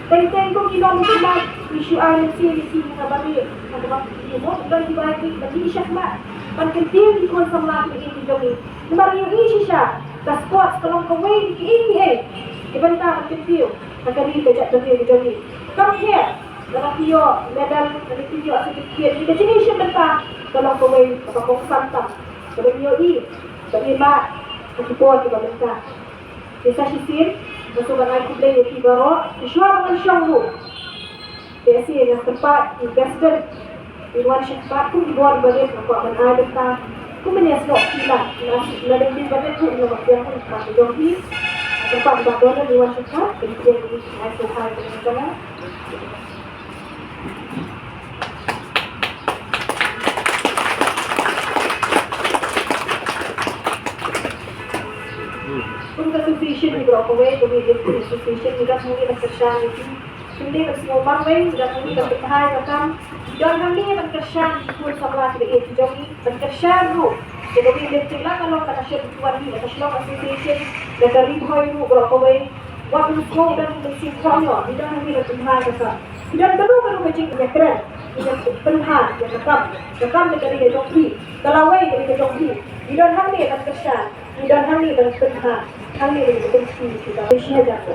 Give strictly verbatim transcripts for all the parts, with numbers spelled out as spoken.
Teng teng kum ki long ki mat, ki shu ai mynsiem ïa ki ha barit, ha kaba ki mo, ki don ki bai ki, ba ki shah mat. Ban kyntiew ki khun samla ki ïeit ki jong ngi. Namar ïohi shisha, ka sports ka long kawei na ki ïeit ki ïeit. Ki bynta ban kyntiew ha ka ri ka jaitbynriew ka jong ngi. Kam pher lada ki ïoh medal, lada ki ïoh certificate, ka jingïeit bynta ka long kawei kaba kongsan tam. Kaba ngi ïohi, kaba ngi mad ha ki por kiba mynta. Te sa shisien nga sngewbha ban ai khublei ïa phi baroh. Te shuwa ba ngan shong ruh, te sa shisien nga kyrpad ïa u president, ïa u wan shakpat kum ki bor barit, nga kwah ban ai bynta kum ban ïasnoh phi lah. Lada phi barit ruh nga kwah ban ai bynta jong phi. Nga kyrpad ba don ïa u wan shakpat, te phi ai sngewbha ïa ka bynta. Kum ka association ngi baroh kawei, ka Women Lifting Association, ngi dang hangta ban kyrshan ïa ki. Kim dei ban sngewbha marwei, ngi dang hangta ban pynbha ïa ka kam. Ngi dang hangta ban kyrshan ïa ki khun samla kiba ïeit ki jong ngi, ban kyrshan ruh ïa ka Women Lifting, la ka long la ka shnong, la ka shnong, la ka shnong association, la ka Ri Bhoi ruh baroh kawei. Wat ym sngewbha ban sngewbha ïa ngi, ngi dang hangta ban pynbha ïa ka kam. Ngi dang kano kano ka jingïakren, ngi dang pynbha ïa ka kam. Ka kam ka dei ka jong phi, ka lawei ka dei ka jong phi. Ngi don hangne ban kyrshan, ngi don hangne ban pynbha, hangne ban pynbha ïa ka kam. Shi hajar ko.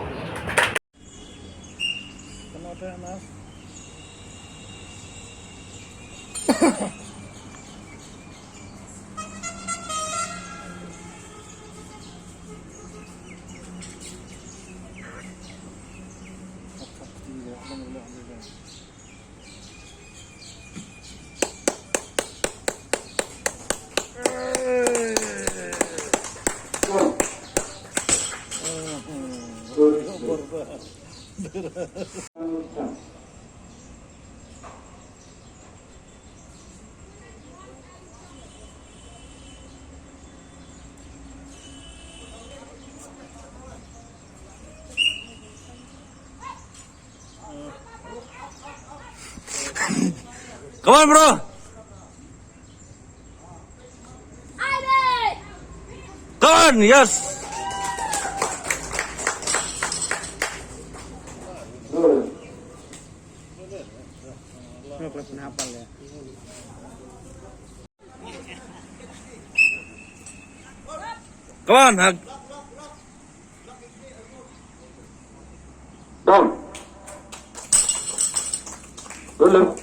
Come on, bro. Come on, yes. Come on, hug. Down. Good left.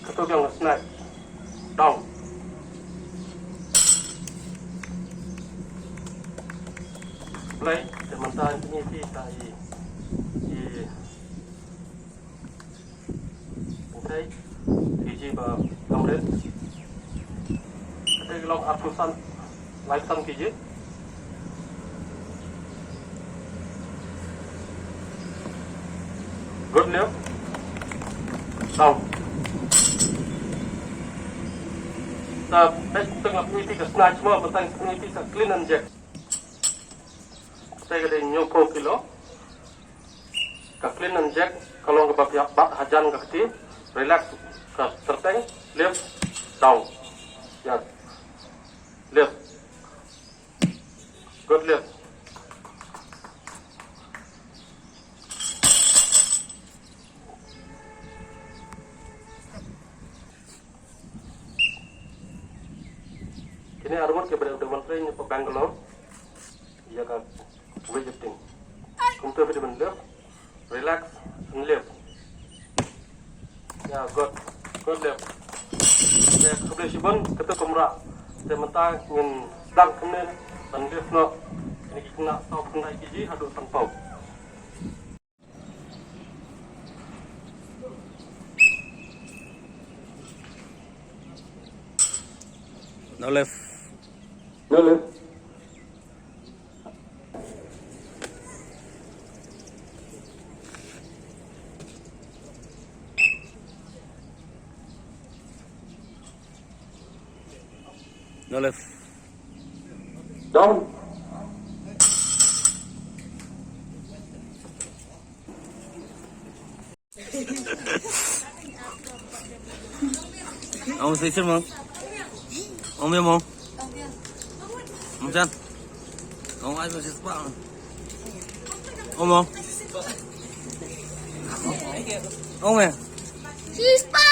Kato ka snatch. Down. Play, te mynta ini kita i, i Okay. Kg ba kamrit. Kata ka long arphew san, laiphew san kg. Good left. Down. Ta peit tang ap iti ka snatch mo, ba tang iti ka clean and jerk. Kata ka dei hynñiewphew kilo. Ka clean and jerk, ka long kaba biang, bat hajan ka kti, relax ka kyrteng, lift, down. Yes. Lift. Good lift. Kine arngut kiba dang demonstrate na pdeng Bangalore ïa ka weightlifting. Kumta phi dei ban lift, relax and lift. Yeah, good. Good lift. Te khublei shibun, kata kumba te mynta ngin sdang kumne ban lift noh kine ki khynnah saw phew khyndai kg haduh sanphew. No left. No left. No left. Down. Ong station mo. Ong mo. Jan. Kong ai ko sispa. Omo. Ome. Sispa.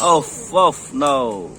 Off, off, no.